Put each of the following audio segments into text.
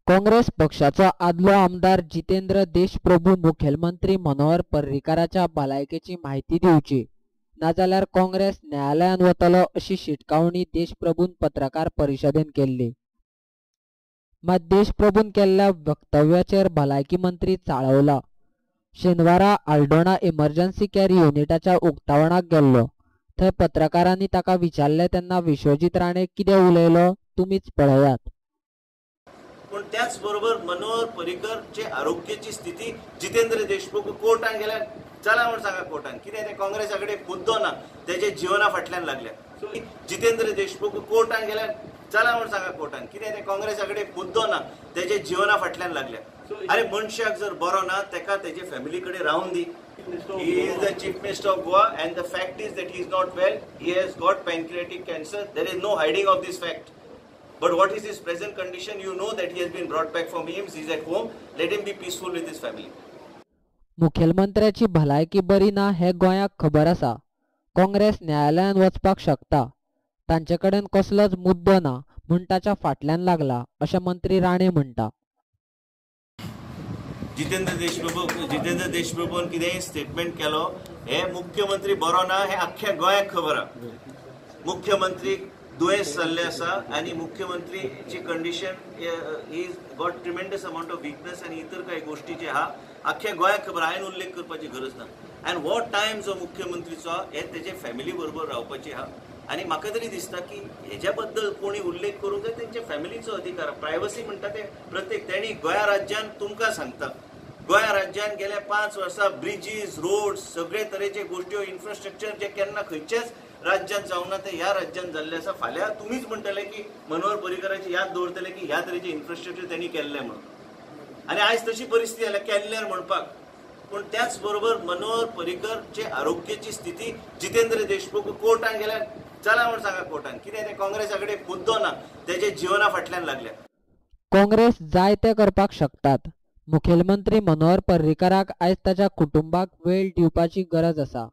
काँग्रेस पक्षाचो आदलो आमदार जितेंद्र देशप्रभू मुखेलमंत्री मनोहर पर्रीकाराच्या भलायकेची म्हायती दिवची, नाजाल्यार काँग्रेस न्यायालयांत वतलो अशी शिटकावणी देशप्रभून पत्रकार परिशदेन केल्ली. मात देशप्रभून केल्ल्या वक्तव्याचेर भलायकी मंत्री चाळवला. शेनवारा आल्डोना इमर्जन्सी केअर युनिटाच्या उक्तावणाक गेल्लो. थंय पत्रकारांनी ताका विचारलें तेन्ना विश्वजीत राणे कितें उलयलो तुमीच पळयात. पण त्याच बरोबर मनोहर पर्रीकरचे आरोग्याची स्थिती जितेंद्र देशमुख कोर्टान गेल्यार चला म्हूण सांगा कोर्टान कितें तें काँग्रेसा कडेन मुद्दो ना तेजे जिवना फाटल्यान लागल्या. जितेंद्र देशमुख कोर्टान गेल्यार चला म्हूण सांगा कोर्टान कितें तें काँग्रेसा कडेन मुद्दो ना तेजे जिवना फाटल्यान लागल्या. अरे मनशाक जर बरो ना तेका तेजे फॅमिली कडेन रावून दी. He is the Chief Minister of Goa and the fact is that he is not well. He has got pancreatic cancer. There is no hiding of this fact. But what is his present condition? You know that he has been brought back from AIIMS. He is at home. Let him be peaceful with his family. मुखेलमंत्र्याची भलायकी बरी ना हें गोंयाक खबर आसा. काँग्रेस न्यायालयांत वचपाक शकता. तांचे कडेन कसलोच मुद्दो ना म्हूण ताच्या फाटल्यान लागला अशें मंत्री राणे म्हणटा. जितेंद्र देशप्रभून कितेंय स्टेटमेंट केलो हे मुख्यमंत्री बरो ना हे अख्ख्या गोंयाक खबर आसा. मुख्यमंत्री दुयेंस जाल्लें आसा आनी मुख्यमंत्रीची condition is got tremendous amount of weakness आनी इतर कांय गोश्टी जे आहा अख्ख्या गोंयाक खबर, हांवें उल्लेख करपाची गरज ना. आनी हो टायम जो मुख्यमंत्रीचो आहा हे तेजे फॅमिली बरोबर रावपाची आहा आनी म्हाका तरी दिसता की हेज्या बद्दल कोणी उल्लेख करूंक जाय तेंच्या फॅमिलीचो अधिकार. प्रायवसी म्हणटा ते प्रत्येक तेणी गोंया राज्यान तुमकां सांगता, गोंया राज्यान गेल्या 5 वर्सां ब्रिजीस, रोड, सगळे तरेचे गोश्ट्यो, इन्फ्रास्ट्रक्चर जे केन्ना खंयच्याच राज्यात जावना ते ह्या राज्यान जाल्लें आसा. फाल्यां तुमीच म्हणटले की मनोहर पर्रीकराची याद दवरतले की ह्या तरेचें इन्फ्रास्ट्रक्चर तेणी केल्लें म्हणून. आनी आयज तशी परिस्थिती जाल्या केल्ल्यार म्हणपाक. पूण त्याच बरोबर मनोहर पर्रीकरचे आरोग्याची स्थिती जितेंद्र देशमुख कोर्टान गेल्यार चला म्हूण सांगा कोर्टान कितें तें काँग्रेसा कडेन मुद्दो ना तेजे जिवना फाटल्यान लागल्या. काँग्रेस जाय तें करपाक शकतात. मुखेलमंत्री मनोहर पर्रीकराक आयज ताच्या कुटुंबाक वेळ दिवपाची गरज आसा.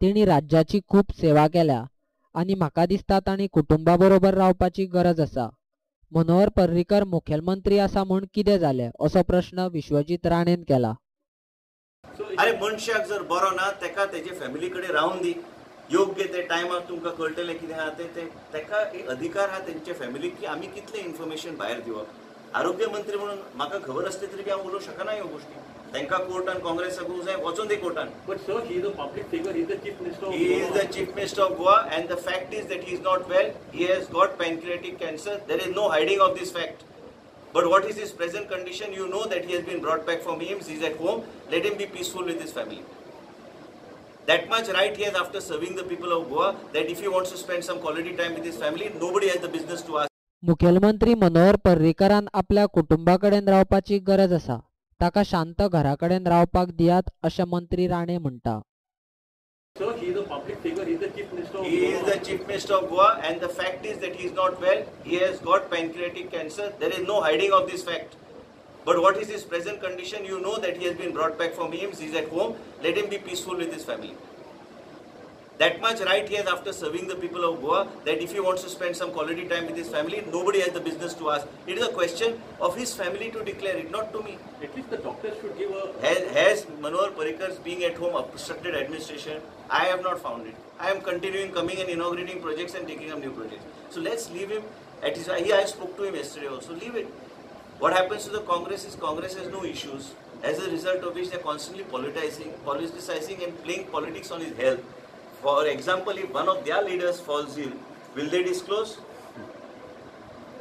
तेणी राज्याची खूब सेवा केल्या आनी म्हाका दिसता तांणी कुटुंबा बरोबर रावपाची गरज आसा. मनोहर पर्रीकर मुखेलमंत्री आसा म्हूण कितें जालें असो प्रश्न विश्वजीत राणेन केला. अरे मनशाक जर बरो ना तेका तेजे फॅमिली कडेन रावून दी. योग्य ते टायमार तुमकां कळटलें कितें आहा तें. तेका अधिकार आहा तेंच्या फॅमिलीक की आमी कितलें इन्फॉर्मेशन भायर दिवप. आरोग्य मंत्री म्हणून म्हाका खबर आसली तरी बी हांव उलोवंक शकना ह्यो गोश्टी. तांकां कोर्टान काँग्रेसाक जाय वचून दी कोर्टान. But sir, he is a public figure. He is the Chief Minister of He is the Chief Minister of Goa and the fact is that he is not well. He has got pancreatic cancer. There is no hiding of this fact. But what is his present condition? You know that he has been brought back from AIIMS. He is at home. Let him be peaceful with his family. That much right he has after serving the people of Goa that if he wants to spend some quality time with his family, nobody has the business to ask. मुखेलमंत्री मनोहर पर्रीकरान आपल्या कुटुंबा कडेन रावपाची गरज आसा. ताका शांत घरा कडेन रावपाक दियात अशें मंत्री राणे म्हणटा. Sir, he is a public figure. He is the Chief Minister of He is the Chief Minister of Goa and the fact is that he is not well. He has got pancreatic cancer. There is no hiding of this fact. But what is his present condition? You know that he has been brought back from AIIMS. He is at home. Let him be peaceful with his family. That much right he has after serving the people of Goa that if he wants to spend some quality time with his family, nobody has the business to ask. It is a question of his family to declare it, not to me. At least the doctors should give a... Has Manohar Parrikar's being at home obstructed administration? I have not found it. I am continuing coming and inaugurating projects and taking up new projects. So let's leave him at his... I spoke to him yesterday also. Leave it. What happens to the Congress is Congress has no issues, as a result of which they are constantly politicizing and playing politics on his health. For example, if one of their leaders falls ill, will they disclose?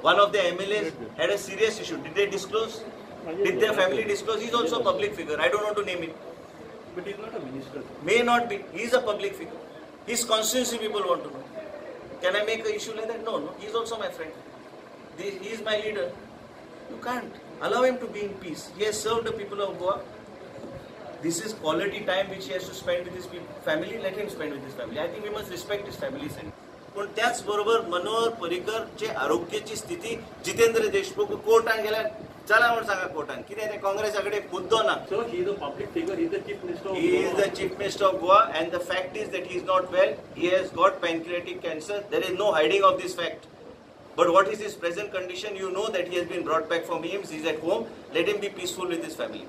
One of the MLAs had a serious issue. Did they disclose? Did their family disclose? He is also a public figure. I don't want to name it. But he is not a minister. May not be. He is a public figure. His constituency people want to know. Can I make an issue like that? No, no. He is also my friend. He is my leader. You can't. Allow him to be in peace. He has served the people of Goa. This is quality time which he has to spend with his family. Let him spend with his family. I think we must respect his family. पण त्याच बरोबर मनोहर पर्रीकरचे आरोग्याची स्थिती जितेंद्र देशमुख कोर्टान गेल्यार चला म्हूण सांगा कोर्टान कितें तें काँग्रेसा कडेन मुद्दो ना. Sir, he is a public figure. He is the Chief Minister of He Goa. is the Chief Minister of Goa and the fact is that he is not well. He has got pancreatic cancer. There is no hiding of this fact. But what is his present condition, you know that he has been brought back from AIIMS, he is at home. Let him be peaceful with his family.